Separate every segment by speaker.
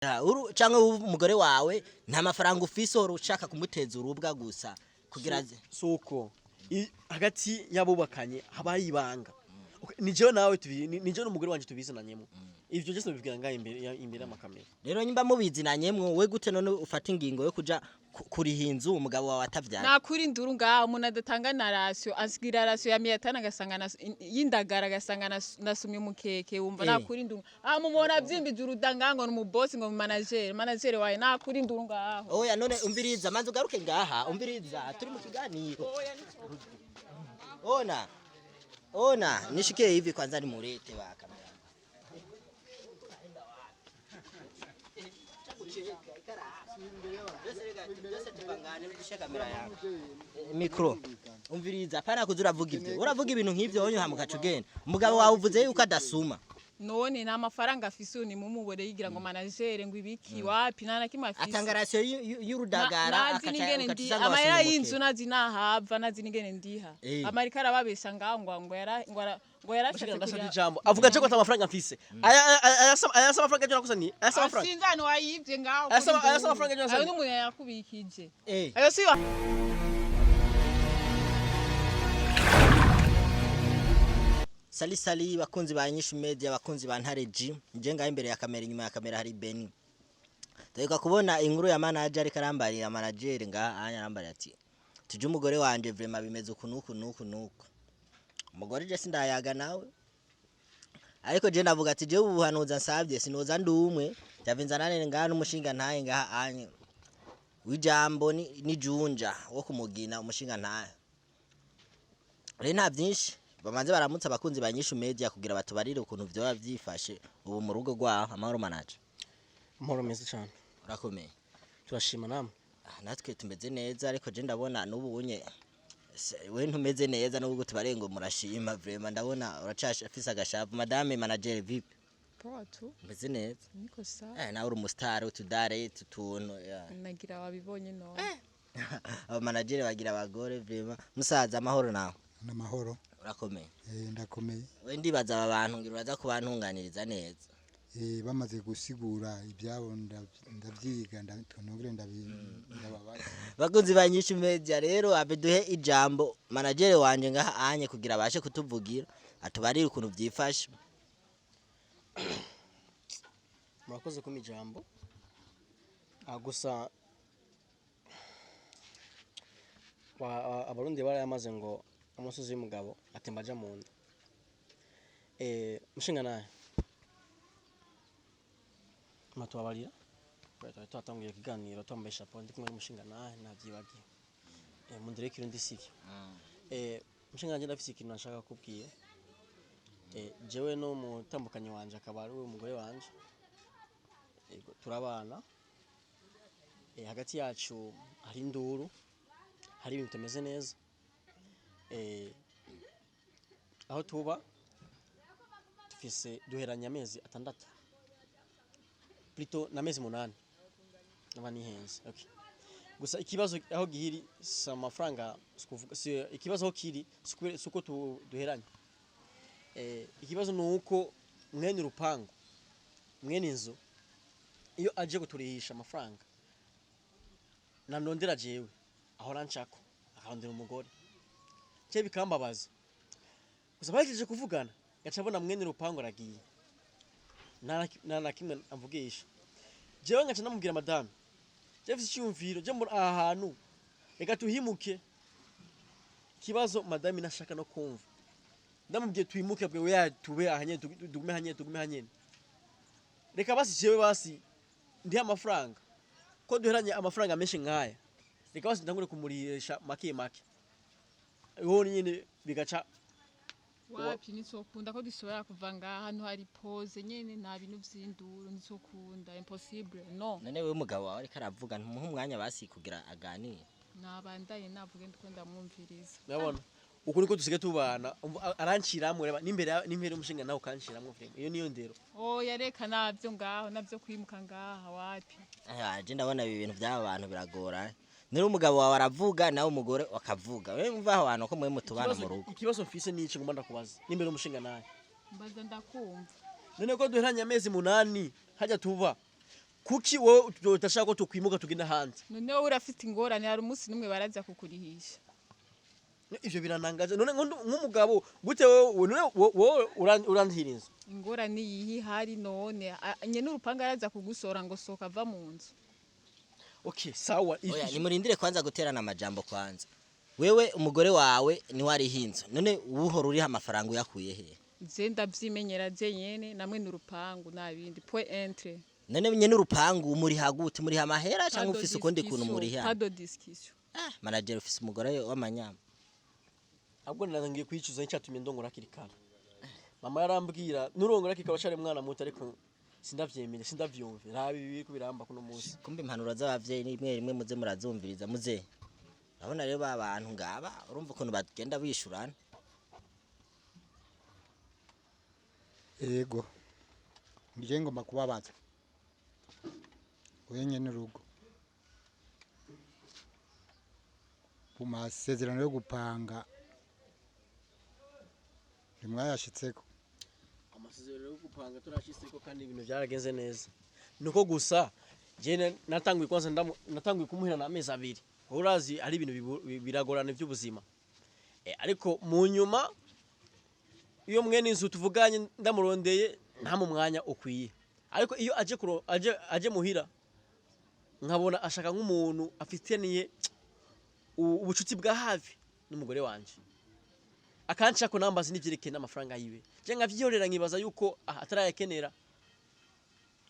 Speaker 1: Canke umugore wawe nta mafaranga ufise, uhora ushaka kumuteza urubwa gusa kugira aze.
Speaker 2: Suko hagati y'abubakanye haba hari ibanga. Okay, ni jewe nawe tubi ni jewe n'umugore wanje tubizinanyemo. Ivyo byose nabibwira ngaha imbere imbere y'amakamera.
Speaker 1: Rero nyimba mubizinanyemwo, we gute none ufata ingingo yo kuja kuriha inzu umugabo wawe atavyara?
Speaker 3: Nakuri induru ngaho, umuntu adatanga na ration, asigira ration ya 500, agasanga y'indagara, agasanga nasumye umukeke, wumva? Nakuri induru ah, mumubona avyimbije uruda ngaho ngo ni umubosi, ngo manager, manager wawe, nakuri induru ngaho.
Speaker 1: Oya, none umviriza, manze ugaruke ngaha, umviriza, turi mu kiganiro. Ona ona, nishikie hivi kwanza, nimurete wa kamera. Mikro, umviriza, hapana kuza uravuga ivyo, uravuga ibintu nk'ivyo wonye hamukaca ugenda. Umugabo wawe uvuze yuko adasuma.
Speaker 3: None nta mafaranga afise, uyu nimumubore yigira ngo manager, ngo ibiki, wapi, nta na kimwe afise.
Speaker 1: Atanga ration y'urudagara.
Speaker 3: Nazi n'ingene
Speaker 1: ugaca
Speaker 3: ndi
Speaker 1: usanga
Speaker 3: amahera
Speaker 1: wasumye
Speaker 3: y'inzu
Speaker 1: umukeke.
Speaker 3: Nazi nahava, nazi n'ingene ndiha. Amarika arababesha ngaho ngo yara ngo yarashatse
Speaker 2: ndasabye
Speaker 3: kuriha.
Speaker 2: Ijambo avuga je ko ata amafaranga mfise. Aya amafaranga je nakusaniye, aya amafaranga.
Speaker 3: Asinzi ahantu wayivye ngaho
Speaker 2: Aya
Speaker 3: kuri
Speaker 2: aya
Speaker 3: nduru.
Speaker 2: amafaranga ejo
Speaker 3: Ayo
Speaker 2: nasabye.
Speaker 3: n'umuntu yakubikije. Ayo si yo.
Speaker 1: Sali sali, bakunzi ba Nyishu Media, bakunzi ba Ntare G. Nje ngaho imbere ya kamera, inyuma ya kamera hari Beni. Duheruka kubona inkuru ya manager, ariko arambarira manager ngaha anya, arambarira ati tuje umugore wanje vraiment bimeze uku nuku nuku nuku. Umugore je sindayaga nawe. Ariko je ndavuga ati je ubuhanuza nsabye sinoza ndumwe, javinza nane ngaha n'umushinga ntaye ngaha anya. Wijambo ni Junja wo kumugina umushinga ntaye. Rero nta byinshi, bamanze baramutse abakunzi ba Nyishu Media kugira batubarire ukuntu vyoba vyifashe ubu mu rugo rwaho. Amahoro, manager?
Speaker 2: Amahoro meza cyane.
Speaker 1: Urakomeye?
Speaker 2: Turashima, namwe?
Speaker 1: Ah, natwe tumeze neza, ariko je ndabona n'ubu unye we ntumeze neza n'ubwo tubare ngo murashima. Vraiment ndabona uracafise agashavu. Madame manager, vipi?
Speaker 3: Poa tu.
Speaker 1: Umeze neza?
Speaker 3: Niko sawa.
Speaker 1: Eh, nawe uri umustar, utudare utuntu ya.
Speaker 3: Nagira wabibonye none.
Speaker 1: Aba manager bagira abagore vraiment. Musaza, amahoro nawe?
Speaker 4: N'amahoro.
Speaker 1: Urakomeye?
Speaker 4: Ndakomeye.
Speaker 1: We ndibaza aba bantu ngira uraza kubantunganiriza neza.
Speaker 4: Bamaze gusigura ibyabo, ndavyiga, nongere ndababaza.
Speaker 1: Bakunzi ba Nyinshi Media, rero abe duhe ijambo manager wanje ngaha anye kugira abashe kutuvugira, atubarire ukuntu vyifashe.
Speaker 2: Murakoze kumpa ijambo. Ah, gusa abarundi barayamaze ngo amusozi y'umugabo atemba aja mu nda. Mushinga naye matubabarira, twari twatanguye ikiganiro twambaye chapeau, ndi kumwe n'umushinga naye navyibagiwe. Mundere ikirundi sivyo. Mushinga nanje ndafise ikintu nashaka kubwira. Jewe no mutambukanyi wanje, akaba ari we umugore wanje. Ego, turabana. Hagati yacu hari induru, hari ibintu bitameze neza. Aho tuba dufise duheranye amezi 6, plutôt n'amezi 8, naba nihenze. Okay. Gusa ikibazo aho gihiri si amafaranga, si ikibazo aho kiri si uko duheranye. Ikibazo ni uko mwene urupangu, mwene inzu, iyo aje kuturihisha amafaranga nanondera jewe ahora nshako akarondera umugore, je bikambabaza. Gusa bahejeje kuvugana gaca abona mwene urupangu aragiye, nta na kimwe amvugisha. Jewe ngaca ndamubwira: "Madame, je mfise icyumviro, je mbona aha hantu reka tuhimuke." Ikibazo madame nashaka no kumva. Ndamubwiye twimuke, bwe we tube aha nyene, tugume aha nyene, tugume aha nyene. Reka basi jewe basi ndihe amafaranga, ko duheranye amafaranga menshi nkaya, reka basi ntangure kumurisha make make wowe nyene bigaca.
Speaker 3: Wapi, nitsokunda ko dushobora kuva ngaha. Hano hari pause nyene, nta bintu vy'induru, nitsokunda, impossible, no.
Speaker 1: None wewe umugabo wawe ariko aravuga, ntumuhe umwanya basi kugira aganire?
Speaker 3: Nabandaye navuge, ndiko ndamwumviriza.
Speaker 2: Urabona uku niko dusigaye tubana. Umva, aranshiramwo, reba n'imbere y'umushinga nawe ukanshiramwo vraiment, iyo niyo ndero.
Speaker 3: Oya, reka, navyo ngaho, navyo kwimuka ngaha wapi.
Speaker 1: Ah, je ndabona ibi bintu by'aba bantu biragora. Nero umugabo wawe aravuga, nawe umugore akavuga, wewe mva aho hantu ko mwe mutubana mu rugo.
Speaker 2: Ikibazo mfise ni iki ngomba ndakubaza n'imbere y'umushinga nawe?
Speaker 3: Mbaza, ndakumva.
Speaker 2: None ko duheranye amezi 8 hajya tuba Kuki wowe udashaka ko tukwimuka tugenda hanze?
Speaker 3: None wowe urafite ingorane, hari umunsi n'umwe baraza kukurihisha?
Speaker 2: Ivyo biranangaza. None nk'umugabo gute wowe, none wowe urantira inzu?
Speaker 3: Ingorane yihi hari none? Nyene urupangu araza kugusora ngo sohoka, ava mu nzu?
Speaker 2: Okay, sawa.
Speaker 1: Oya, nimurindire kwanza guterana amajambo kwanza. Wewe umugore wawe niwe ariho inzu, none uhora uriha amafaranga uyakuye he?
Speaker 3: Je ndavyimenyera je nyene namwe n'urupangu, nta bindi, point entre.
Speaker 1: None nyene urupangu umuriha gute? Muriha amahera cyangwa ufise ukundi kuntu muriha?
Speaker 3: Pas de discussion.
Speaker 1: Ah, manager, ufise umugore w'amanyama.
Speaker 2: Ahubwo ngiye kwicuza icyatumye ndongora hakiri kare. Mama yarambwira nurongora hakiri kare wacari mwana muto, ariko sindavyemere, sindavyumve. Raba ibi biriko biramba kuno munsi.
Speaker 1: Kumbe impanuro z'abavyeyi ni rimwe rimwe muze murazumviriza. Muze urabona rero ba bantu ngaba, urumva ukuntu bagenda bishurana.
Speaker 4: Ego, nje ngomba kubabaza uyu nyene urugo mu masezerano yo gupanga ntimwayashitseko?
Speaker 2: Amasezerano yo gupanga turashitseko, kandi ibintu byaragenze neza. Nuko gusa je natanguye kwanza natanguye kumuhirana amezi 2. Urazi ari ibintu biragorana by'ubuzima. Ariko mu nyuma iyo mwene inzu tuvuganye ndamurondeye nta mu mwanya ukwiye, ariko iyo aje aje muhira nkabona ashaka nk'umuntu afitaniye ubucuti bwa hafi n'umugore wanje, akanshako nambaza n'ivyerekeye n'amafaranga yiwe, je nkavyiyorera, nkibaza yuko atarayakenera.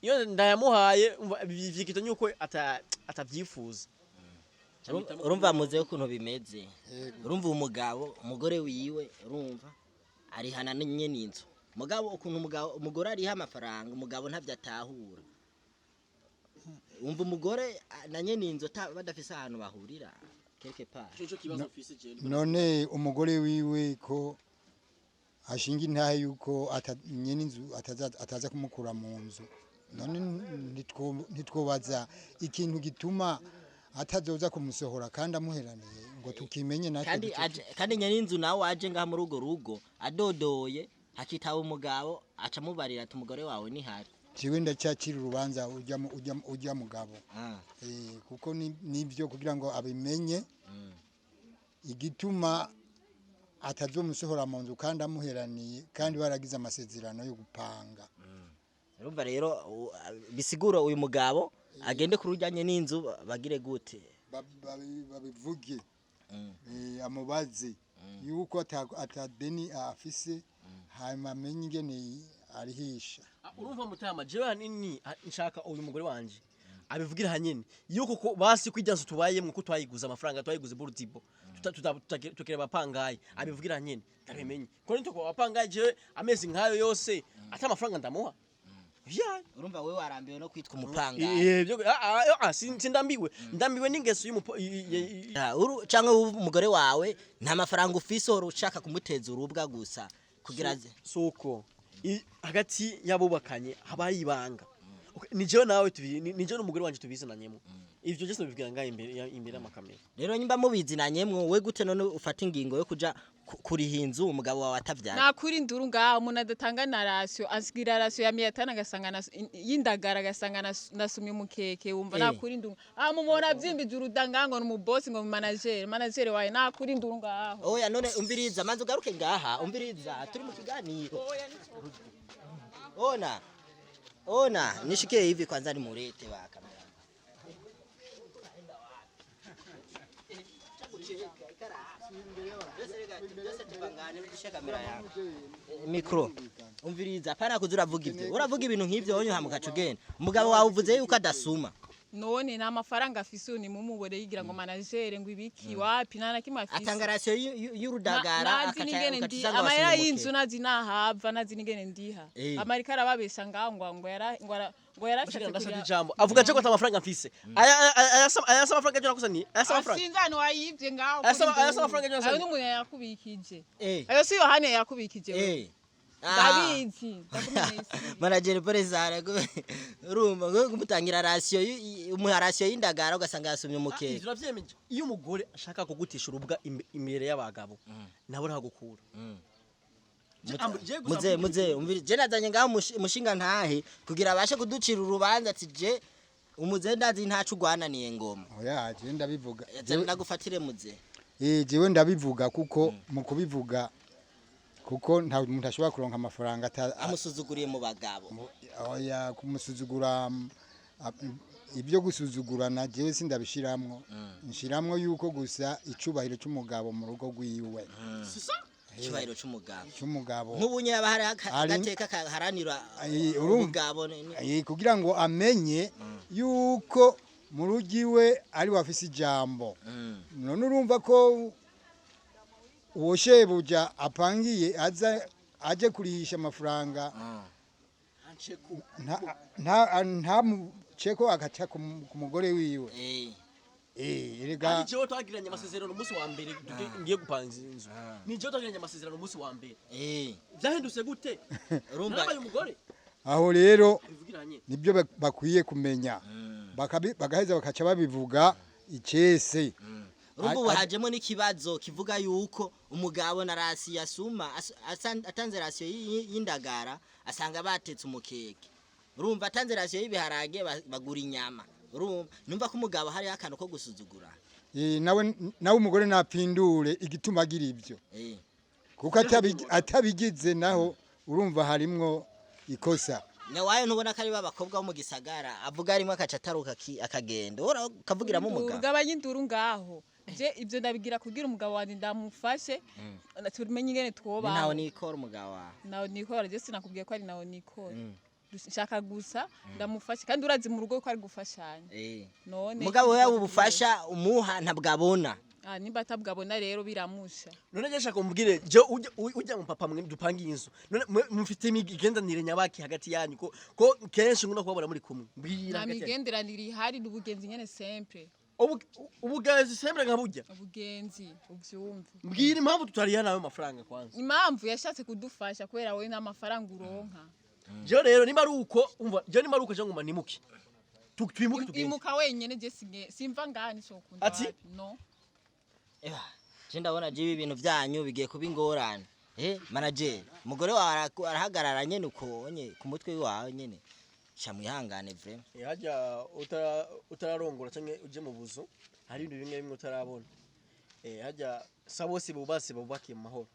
Speaker 2: Iyo ndayamuhaye umva vyikita yuko atavyifuza.
Speaker 1: Urumva muze ukuntu bimeze? Urumva umugabo, umugore wiwe, urumva arihana nyene inzu. Mugabo ukuntu umugabo, umugore ariha amafaranga, umugabo ntavyo atahura. Umva umugore na nyene inzu badafise ahantu bahurira quelque part.
Speaker 2: Ico kibazo mfise je.
Speaker 4: None umugore wiwe ko ashinga intahe yuko nyene inzu ataza kumukura mu nzu, none ntitwobaza ikintu gituma atazoza kumusohora kandi amuheraniye ngo tukimenye natwe?
Speaker 1: Kandi kandi nyene inzu nawe aje ngaha muri urwo rugo adodoye hakitaba umugabo, aca amubarira ati umugore wawe nihari.
Speaker 4: Jewe ndacyakira urubanza ujya mugabo. Kuko nibyo kugira ngo abimenye igituma atazomusohora mu nzu kandi amuheraniye, kandi baragize amasezerano yo gupanga.
Speaker 1: Urumva rero bisigura uyu mugabo agende ku rujyanye n'inzu bagire gute?
Speaker 4: Babivuge. Amubaze yuko atadeni afise, hanyuma amenye ingene arihisha.
Speaker 2: Urumva mutama, jewe hanini nshaka uyu mugore wanje abivugira hanyene yuko ko basi kwijya nzu tubayemwo ko twayiguze amafaranga, twayiguze burutibo, tukira abapangayi. Abivugira hanyene ndabimenye ko nitwo abapangayi. Jewe amezi nkayo yose ata amafaranga ndamuha ya.
Speaker 1: Urumva wewe warambiwe no kwitwa umupanga?
Speaker 2: Sindambiwe, ndambiwe n'ingeso y'umupo
Speaker 1: Canke umugore wawe nta mafaranga ufise, uhora ushaka kumuteza urubwa gusa kugira aze?
Speaker 2: Suko hagati y'abubakanye haba hari ibanga. Okay, ni jewe nawe ni jewe n'umugore wanje tubizinanyemo. Ivyo byose bivugira ngaha imbere y'amakamera.
Speaker 1: Rero nyimba mubizinanyemwo, we gute none ufata ingingo yo kuja kuriha inzu umugabo wawe atavyara?
Speaker 3: Nakuri induru ngaho, umuntu adatanga na ration asigira ration ya 500, agasanga y'indagara, agasanga nasumye umukeke, wumva? Nakuri induru ah, mumubona avyimbije uruda ngaho ngo ni umubosi, ngo manager, manager wawe. Nakuri induru ngaho.
Speaker 1: Oya, none umviriza, manze ugaruke ngaha, umviriza, turi mu kiganiro. Ona ona, nishikie hivi kwanza, nimurete wa kamera. Mikro, umviriza, pana kuza uravuga ivyo, uravuga ibintu nk'ivyo wonye hamukaca ugenda. Umugabo wawe uvuze yuko adasuma.
Speaker 3: None nta mafaranga afise, uyu nimumubone yigira ngo manager, ngo ibiki, wapi, nta na kimwe afise.
Speaker 1: Atanga ration y'urudagara.
Speaker 3: Nazi n'ingene
Speaker 1: ugaca
Speaker 3: ndi
Speaker 1: usanga
Speaker 3: amahera
Speaker 1: wasumye
Speaker 3: y'inzu
Speaker 1: umukeke.
Speaker 3: nazi nahava, nazi n'ingene ndiha. Amarika arababesha ngaho ngo yara ngo yarashatse
Speaker 2: ndasabye
Speaker 3: kurira.
Speaker 2: Ijambo avuga ko ata amafaranga mfise. Aya amafaranga ejo nakoze ni aya amafaranga.
Speaker 3: Asinzani wayivye ngaho.
Speaker 2: Aya si amafaranga ejo
Speaker 3: ayo
Speaker 2: nasabye.
Speaker 3: n'umuntu yakubikije. Ayo si Yohane yakubikije we. Ndabizi, ndakumenyesha.
Speaker 1: Manager Perezida, urumva ngo kumutangira ration umuha ration y'indagara ugasanga yasumye umukeke.
Speaker 2: Ivyo uravyemeje? Iyo umugore ashaka kugutisha urubwa imbere y'abagabo, nawe arahagukura.
Speaker 1: Muze muze umvire, je nazanye ngaho umushinga ntahe kugira abashe kuducira urubanza ati je Umuze ndazi ntaco ugwananiye ngoma.
Speaker 4: Oya, jewe ndabivuga.
Speaker 1: Zana ndagufatire muze.
Speaker 4: Jewe ndabivuga kuko mu kubivuga, kuko nta muntu ashobora kuronka amafaranga
Speaker 1: Amusuzuguriye mu bagabo.
Speaker 4: Oya, kumusuzugura, ibyo gusuzugurana jewe sindabishiramwo. Nshiramwo yuko gusa icubahiro c'umugabo mu rugo rwiwe.
Speaker 1: Icyubahiro c'umugabo.
Speaker 4: C'umugabo.
Speaker 1: Nk'ubu nyine haba hari agateka kaharanira
Speaker 4: Urumva?
Speaker 1: umugabo
Speaker 4: Kugira ngo amenye yuko mu rugo iwe ari we afise ijambo. None urumva ko uwo shebuja apangiye aza aje kurihisha amafaranga, ntamuceko agaca ku mugore wiwe. Erega
Speaker 2: Ari jewe twagiranye amasezerano umunsi wa mbere ngiye gupanga inzu. Ni jewe twagiranye amasezerano umunsi wa mbere. Byahindutse gute?
Speaker 1: Urumva
Speaker 2: Narabaye umugore.
Speaker 4: Aho rero
Speaker 2: Bivugiranye.
Speaker 4: nibyo bakwiye kumenya. Bagaheza bakaca babivuga icese.
Speaker 1: Urumva ubu hajemo n'ikibazo kivuga yuko umugabo na ration asuma atanze ration y'indagara asanga batetse umukeke. Urumva atanze ration y'ibiharage bagura inyama. Urumva numva ko umugabo hari akantu ko gusuzugura.
Speaker 4: Nawe umugore napindure igituma agira ibyo, kuko atabigize naho urumva harimwo ikosa.
Speaker 1: Nyawayo ntubona ko ari babakobwa bo mu gisagara avuga rimwe akaca ataruka akagenda ora ukavugiramo umugabo.
Speaker 3: Ugabanya induru ngaho. Je ibyo ndabigira kugira umugabo wanjye ndamufashe, tumenye ingene
Speaker 1: Ni
Speaker 3: twobaho.
Speaker 1: Nawe nikora umugabo wawe.
Speaker 3: Nawe nikora, je sinakubwiye ko ari nawe nikora. Nshaka gusa ndamufashe, kandi urazi mu rugo ko ari gufashanya. None
Speaker 1: Mugabo wewe ubufasha umuha ntabwo abona.
Speaker 3: Ah, nimba atabwabona rero biramusha.
Speaker 2: None je shaka umbwire, je ujya mu papa mwe dupangiye inzu. None mufite imigenderanire nyabaki hagati yanyu, ko kenshi ngunda kubabona muri kumwe? Mbwira
Speaker 3: Nta
Speaker 2: hagati yanyu.
Speaker 3: migenderanire ihari, ni ubugenzi nyene simple.
Speaker 2: Ubugenzi sembre nka burya.
Speaker 3: Ubugenzi uvyumve.
Speaker 2: Mbwira impamvu tutariha nawe mafaranga kwanza.
Speaker 3: Impamvu yashatse kudufasha kubera wowe n'amafaranga uronka.
Speaker 2: Je rero nimba ari uko, umva, je nimba ari uko, je nguma nimuke. Twimuke tugende.
Speaker 3: Imuka wenyene, je simva ngaha nisokunda.
Speaker 2: Ati?
Speaker 3: Wapi no.
Speaker 1: Ewa, je ndabona je ibi bintu byanyu bigiye kuba ingorane. Manager, umugore wawe arahagarara nyene uko nye ku mutwe wawe nyene. Sha mwihangane vraiment.
Speaker 2: Hajya utararongora canke uje mu buzu, hari ibintu bimwe bimwe utarabona. Hajya sa bose bubase bubakiye mu mahoro.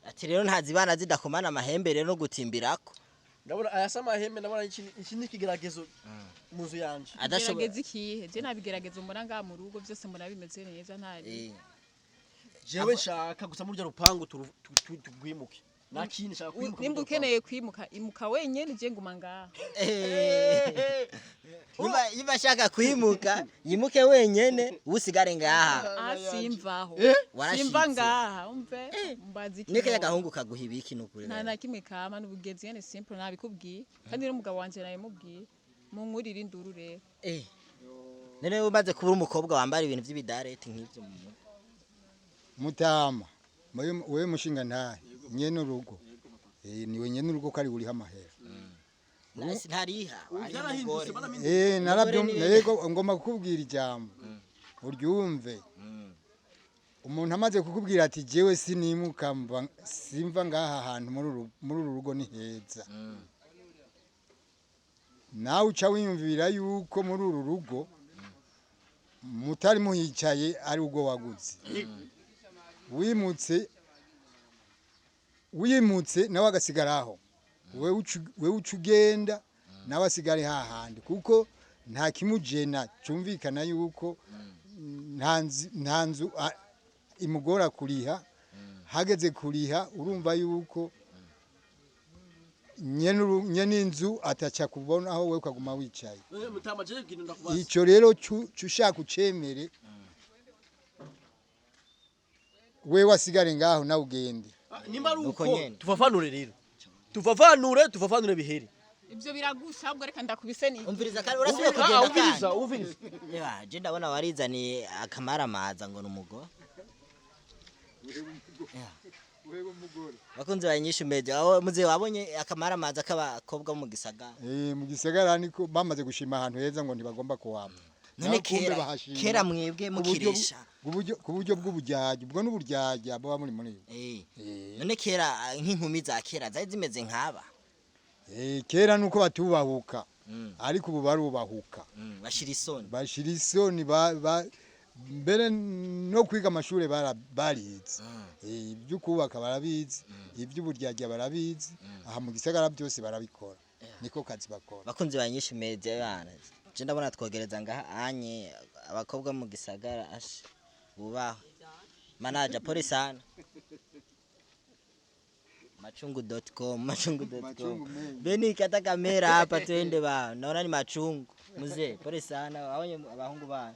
Speaker 1: Ati rero ntazibana zidakomana amahembe rero no gutimbirako.
Speaker 2: Ndabona aya sa amahembe, ndabona iki ni ikigeragezo mu nzu yanje.
Speaker 1: Adashobora.
Speaker 3: Gerageza ikihe? Je ntabigeragezo mbona ngaha mu rugo, byose mbona bimeze neza, nta
Speaker 2: Jewe nshaka gusa muri urya rupangu tugwimuke, nta kindi nshaka, kwimuka muri
Speaker 3: Nimba
Speaker 2: urya rupangu.
Speaker 3: ukeneye kwimuka, imuka wenyene, je nguma ngaha.
Speaker 1: Nimba ashaka kwimuka, yimuke wenyene, usigare ngaha.
Speaker 3: Aha simvaho.
Speaker 1: Warashitse.
Speaker 3: Simva ngaha, umve mbaza iki?
Speaker 1: Nike yagahungu kaguha ibiki nukuri?
Speaker 3: Nta na kimwe kama, n'ubugenzi nyene simple, nabikubwiye kandi n'umugabo wanje nabimubwiye. Munkurire induru rero.
Speaker 1: None umaze kubura umukobwa wambara ibintu vy'ibidareti nk'ivyo mu mutwe.
Speaker 4: Mutama wewe mushinga ntahe nyene urugo, niwe nyene urugo ko ari uriho amahera.
Speaker 1: Nasi ntariha.
Speaker 2: Ubu
Speaker 1: Ari
Speaker 2: byarahindutse,
Speaker 1: umugore.
Speaker 2: baramenye.
Speaker 4: Narabyum
Speaker 1: Umugore ni-
Speaker 4: yego, ngomba kukubwira ijambo uryumve. Umuntu amaze kukubwira ati jewe sinimuka, simva ngaha hantu muri uru rugo ni heza, nawe uca wiyumvira yuko muri uru rugo mutari muhicaye ari ubwo waguze. Wimutse nawe agasigara aho, wewe uca ugenda nawe asigare hahandi, kuko nta kimujena cyumvikana yuko nta nzu imugora kuriha. Hageze kuriha urumva yuko nyene inzu ataca kubona aho wewe ukaguma wicaye.
Speaker 2: None mutama, jewe ikintu ndakubaza.
Speaker 4: Ico rero cushaka ucemere, wewe wasigare ngaho nawe ugende.
Speaker 2: Ah, nimba ari
Speaker 1: Nuko
Speaker 2: uko
Speaker 1: nyene.
Speaker 2: tuvavanure rero, tuvavanure bihere.
Speaker 3: Ibyo biragusha, ahubwo reka ndakubise ni
Speaker 1: Umviriza kandi urasubiye
Speaker 2: Ah,
Speaker 1: kugenda
Speaker 2: umviriza,
Speaker 1: kandi.
Speaker 2: umviriza.
Speaker 1: Eba, je ndabona warizaniye akamaramaza ngo ni umugore. Bakunzi ba Inyishu Media, aho muze wabonye akamaramaza k'abakobwa bo mu gisagara.
Speaker 4: Mu gisagara niko bamaze gushima ahantu heza ngo ntibagomba kuhava.
Speaker 1: None
Speaker 4: Naho kumbe
Speaker 1: kera
Speaker 4: bahashima
Speaker 1: kera mwebwe mukiresha.
Speaker 4: ku buryo bw'uburyarya, ubwo n'uburyarya buba muri bo.
Speaker 1: None kera, nk'inkumi za kera zari zimeze nk'aba.
Speaker 4: Kera nuko batubahuka. Ariko ubu barubahuka.
Speaker 1: Bashira isoni.
Speaker 4: Bashira isoni, mbere no kwiga amashuri barize. Ibyo kubaka barabizi, iby'uburyarya barabizi, aha mu gisagara byose barabikora, niko kazi bakora.
Speaker 1: Bakunzi ba Nyinshi Media, bana je ndabona twogereza ngaha anye. Abakobwa mu gisagara ashe bubaho. Manager, pole sana. Machungu.com, machungu.com.
Speaker 4: Machungu mengi.
Speaker 1: Beni, kata kamera hapa, twende ba. Naona ni machungu. Mzee, pole sana. Aonye abahungu ba.